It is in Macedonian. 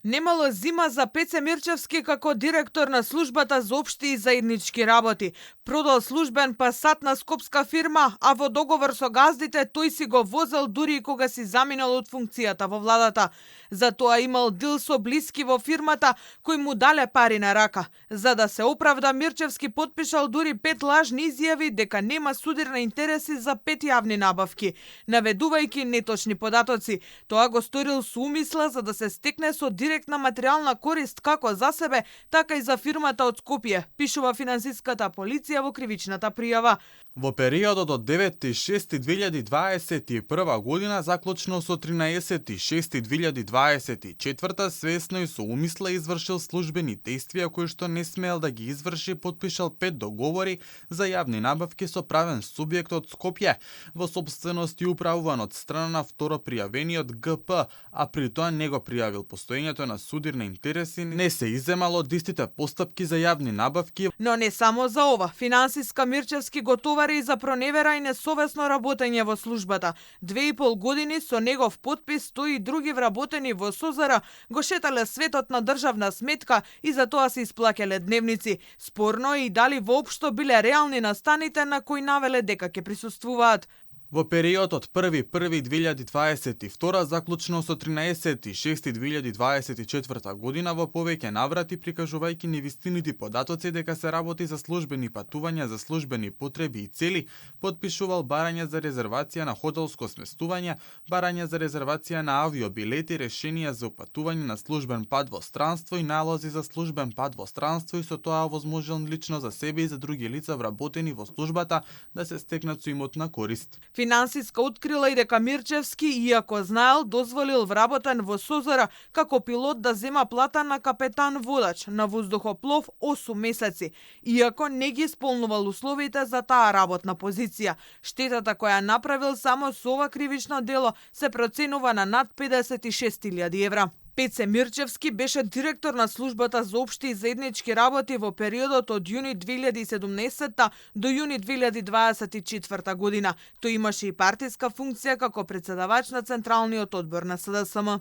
Немало зима за Пеце Мирчевски како директор на службата за општи и заеднички работи. Продал службен пасат на скопска фирма, а во договор со газдите тој си го возел дури и кога си заминал од функцијата во владата. Затоа имал дил со блиски во фирмата кои му дале пари на рака. За да се оправда, Мирчевски потпишал дури 5 лажни изјави дека нема судир на интереси за 5 јавни набавки, наведувајќи неточни податоци. Тоа го сторил со умисла за да се стекне со директна материјална корист како за себе, така и за фирмата од Скопје, пишува финансиската полиција во кривичната пријава. Во периодот од 9.6.2021 година заклучно со 13.6.2024 свесно и со умисла извршил службени действија кои што не смеел да ги изврши, подпишал 5 договори за јавни набавки со правен субјект од Скопје, во собственост и управуван од страна на второ пријавениот ГП, а при тоа не го пријавил постоењето на судир на интереси, не се изземало од истите постапки за јавни набавки. Но не само за ова, финансиска Мирчевски го товари и за проневера и несовесно работење во службата. 2,5 години со негов подпис тој и други вработени во СОЗР го шетале светот на државна сметка и за тоа се исплаќале дневници. Спорно е и дали воопшто биле реални настаните на кои навеле дека ќе присуствуваат. Во период од 1.1.2022 заклучно со 13.6.2024 година во повеќе наврати прикажувајќи невистините податоци дека се работи за службени патувања за службени потреби и цели, подпишувал барања за резервација на хотелско сместување, барања за резервација на авиобилети, решенија за упатување на службен пат во странство и налози за службен пат во странство и со тоа овозможил лично за себе и за други лица вработени во службата да се стекнат со имотна корист. Финансиска открила и дека Мирчевски, иако знаел, дозволил вработен во СОЗР како пилот да зема плата на капетан водач на воздухоплов 8 месеци, иако не ги исполнувал условите за таа работна позиција. Штетата која направил само со ова кривично дело се проценува на над 56.000 евра. Пеце Мирчевски беше директор на службата за општи и заеднички работи во периодот од јуни 2017 до јуни 2024 година. Тој имаше и партиска функција како претседавач на Централниот одбор на СДСМ.